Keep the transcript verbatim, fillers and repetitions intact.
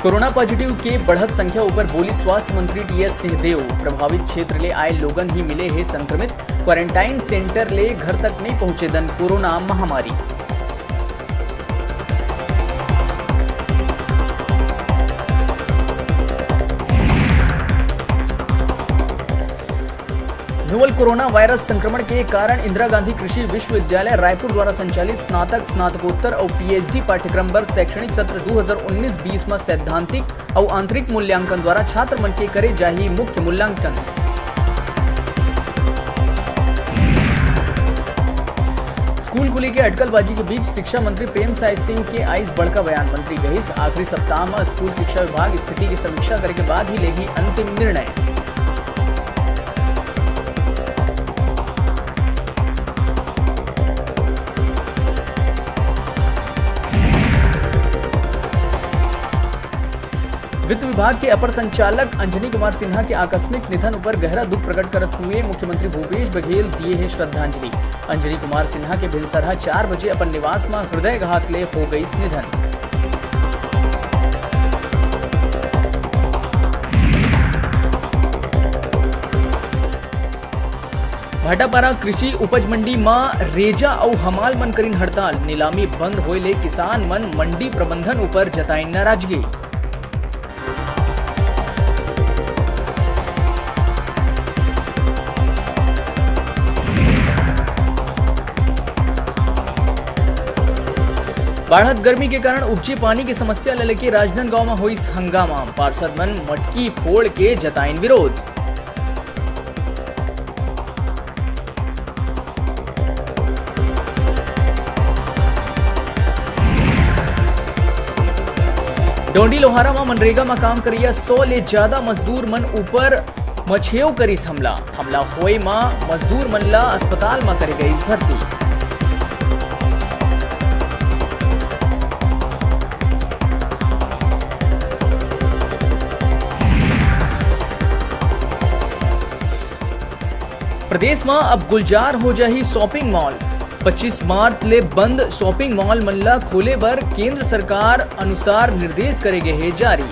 Corona positive के बढ़त संख्या ऊपर बोली स्वास्थ्य मंत्री टीएस सिंहदेव, प्रभावित क्षेत्र ले आए लोगन ही मिले हे संक्रमित, क्वारंटाइन सेंटर ले घर तक नइ पहुंचे दन कोरोना महामारी। नोवल कोरोना वायरस संक्रमण के कारण इंदिरा गांधी कृषि विश्वविद्यालय रायपुर द्वारा संचालित स्नातक, स्नातकोत्तर अउ पीएचडी पाठ्यक्रम बर शैक्षणिक सत्र दू हज़ार उन्नीस बीस म सैद्धांतिक अउ आंतरिक मूल्यांकन द्वारा छात्र मन के करे जाही मुख्य मूल्यांकन। स्कूल खुले के अटकलबाजी के बीच शिक्षा मंत्री प्रेम साय सिंह के आइस बड़का बयान। मंत्री कहिस, आखिरी सप्ताह म स्कूल शिक्षा विभाग स्थिति के समीक्षा करे के बाद ही लेही अंतिम निर्णय। वित्त विभाग के अपर संचालक अंजनी कुमार सिन्हा के आकस्मिक निधन उपर गहरा दुख प्रकट करत हुए मुख्यमंत्री भूपेश बघेल दिए हे श्रद्धांजलि। अंजनी कुमार सिन्हा के भिनसरहा चार बजे अपन निवास म हृदयघात ले हो गइस निधन। भाटापारा कृषि उपज मंडी म रेजा अउ हमाल मन करिन हड़ताल, नीलामी बंद होए ले किसान मन मंडी प्रबंधन उपर जताइन नाराजगी। बाढ़त गर्मी के कारण उपजे पानी के समस्या ल लेके राजनांदगांव म होइस हंगामा, पार्षद मन मटकी फोड़ के जताइन विरोध। डोंडी लोहारा म मनरेगा म काम करइया सौ ले जादा मजदूर मन ऊपर मछेव करिस हमला। हमला होए म मजदूर मन ला अस्पताल म करे गइस भर्ती। प्रदेश म अब गुलजार हो जाही शॉपिंग मॉल। पच्चीस मार्च ले बंद शॉपिंग मॉल मन ला खोले बर केंद्र सरकार अनुसार निर्देश करे गे हे जारी।